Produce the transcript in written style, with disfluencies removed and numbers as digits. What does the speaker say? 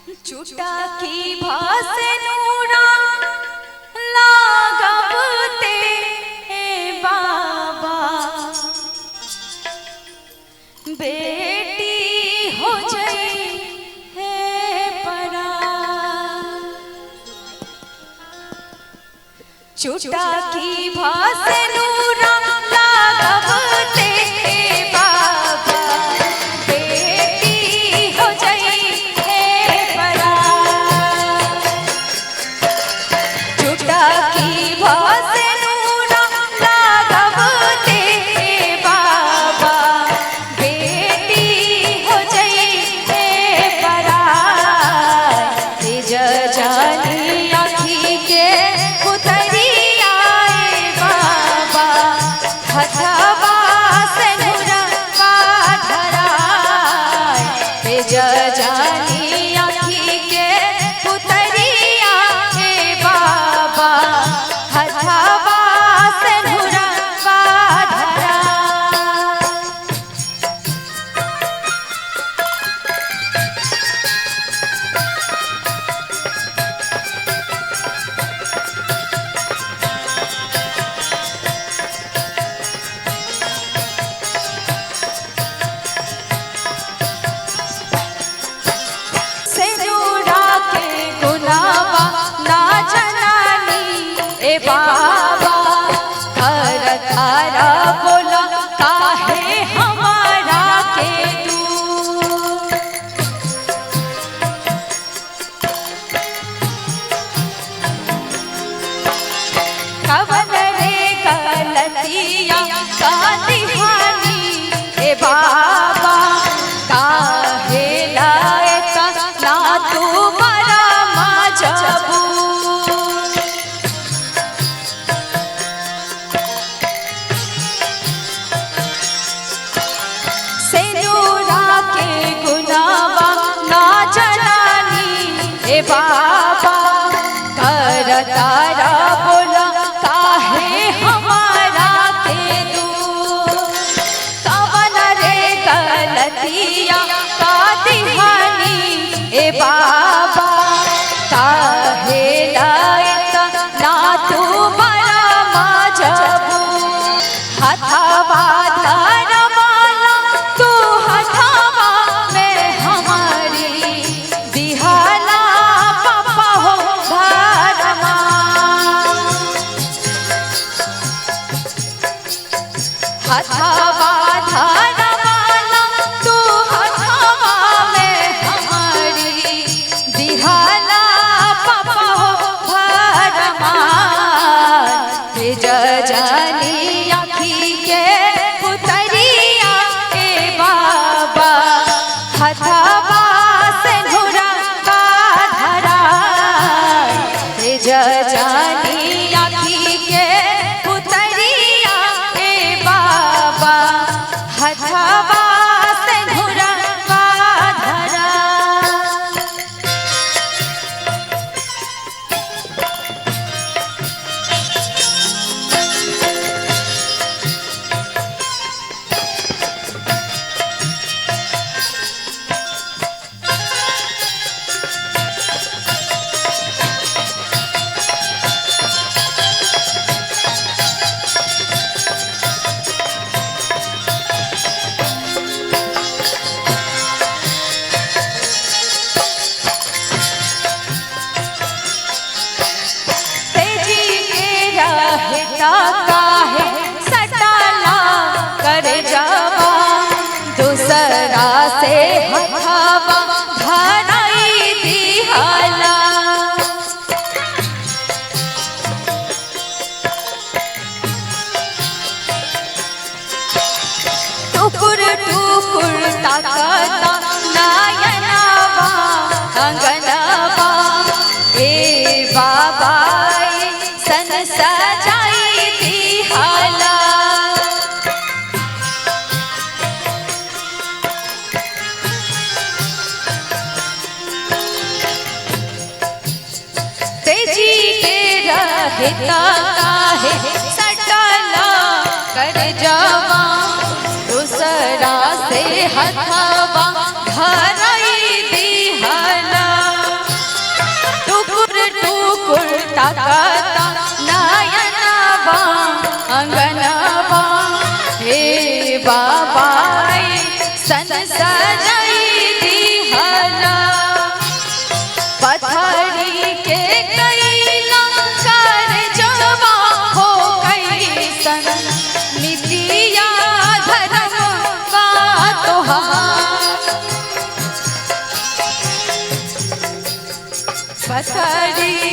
चुटकी भसनूरा लागबते बाबा बेटी हो जाई है परा। चुटकी भसनूरा लागबते बाबा बेटी हो जाई है परा। चुटकी भसनूरा लागबते बाबा बेटी हो जाई है परा। जानी आँखी के उतरिया बाबा हथवा से जानी आँखी के उतरिया बाबा हथवा से धरा। सिनुरा के गुनावा ना जनानी ए बाबा हर तारा बोला काहे हमारा के तू। कवन रे गलतिया का दिहानी ए बाबा काहे लायता ना तू मरा मजबू। सिनुरा के गुनावा ना जनानी ए बाबा कर तारा बोला काहे हमारा के दू। कवन रे गलतिया का दिहानी ए बाबा काहे लायता ना तू मरा मजबू। हथवा धरवाला तू हथवा में हमारी दिहाला पापा हो धरमा। हथवा धरवाला तू हथवा में हमारी दिहाला पापा हो धरमा। जानी आँखी के उतरिया ए बाबा हथवा से धुरा का धरा। जानी आँखी के उतरिया ए बाबा हथवा से धुरा का धरा। तेजी के रहता काहे सटाला कर जावा दूसरा से हथवा धराई दिहाला। टुकुर टुकुर ताकता नयनवा अंगनवा ए बाबा सन सजाई दिहाला। तेजी के रहता काहे सटाला कर जावा दूसरा से हथवा धराई दिहाला। सजाई दिहला। पथरी के कैला कर जवा हो कैसन मितिया धर्म बा तोहार। पथरी